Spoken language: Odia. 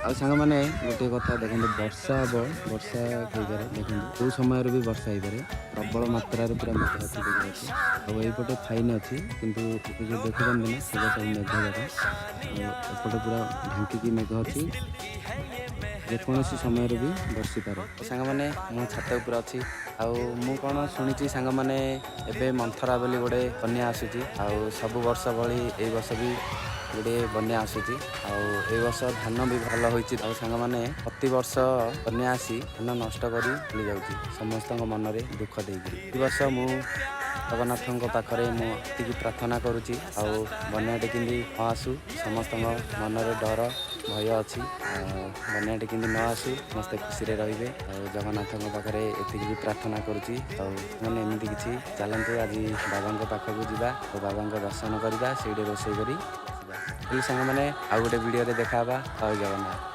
ଆଉ ସାଙ୍ଗମାନେ, ଗୋଟିଏ କଥା ଦେଖନ୍ତୁ, ବର୍ଷା ହେବ, ବର୍ଷା ହେଇପାରେ। ଦେଖନ୍ତୁ, କେଉଁ ସମୟରେ ବି ବର୍ଷା ହେଇପାରେ। ପ୍ରବଳ ମାତ୍ରାରେ ପୁରା ମେଘ ଅଛି, ଦେଖିପାରୁଛି। ଆଉ ଏଇପଟେ ଫାଇନ୍ ଅଛି, କିନ୍ତୁ ଏ ଯେଉଁ ଦେଖୁଛନ୍ତି ନା, ସେଟା ସବୁ ମେଘ ଯାକ। ଆଉ ଏପଟେ ପୁରା ଢାଙ୍କିକି ମେଘ ଅଛି, ଯେକୌଣସି ସମୟରେ ବି ବର୍ଷିପାରେ। ସାଙ୍ଗମାନେ, ମୁଁ ଛାତ ଉପରେ ଅଛି। ଆଉ ମୁଁ କ'ଣ ଶୁଣିଛି ସାଙ୍ଗମାନେ, ଏବେ ମନ୍ଥରା ବୋଲି ଗୋଟେ ବନ୍ୟା ଆସୁଛି। ଆଉ ସବୁ ବର୍ଷ ଭଳି ଏଇ ବର୍ଷ ବି ଗୋଟେ ବନ୍ୟା ଆସୁଛି। ଆଉ ଏଇ ବର୍ଷ ଧାନ ବି ଭଲ ହୋଇଛି। ଆଉ ସାଙ୍ଗମାନେ, ପ୍ରତିବର୍ଷ ବନ୍ୟା ଆସି ଧାନ ନଷ୍ଟ କରି ଚାଲି ଯାଉଛି, ସମସ୍ତଙ୍କ ମନରେ ଦୁଃଖ ଦେଇକରି। ଏ ବର୍ଷ ମୁଁ ଜଗନ୍ନାଥଙ୍କ ପାଖରେ ମୁଁ ଏତିକି ପ୍ରାର୍ଥନା କରୁଛି, ଆଉ ବନ୍ୟାଟି କେମିତି ନ ଆସୁ। ସମସ୍ତଙ୍କ ମନରେ ଡର ଭୟ ଅଛି। ଆଉ ବନ୍ୟାଟି କେମିତି ନ ଆସୁ, ସମସ୍ତେ ଖୁସିରେ ରହିବେ। ଆଉ ଜଗନ୍ନାଥଙ୍କ ପାଖରେ ଏତିକି ବି ପ୍ରାର୍ଥନା କରୁଛି। ଆଉ ମାନେ ଏମିତି କିଛି, ଚାଲନ୍ତୁ, ଆଜି ବାବାଙ୍କ ପାଖକୁ ଯିବା ଆଉ ବାବାଙ୍କ ଦର୍ଶନ କରିବା, ସେଇଠି ରୋଷେଇ କରି ଆସିବା। ଏଇ ସାଙ୍ଗମାନେ, ଆଉ ଗୋଟେ ଭିଡ଼ିଓରେ ଦେଖା ହେବା। ଜୟ ଜଗନ୍ନାଥ।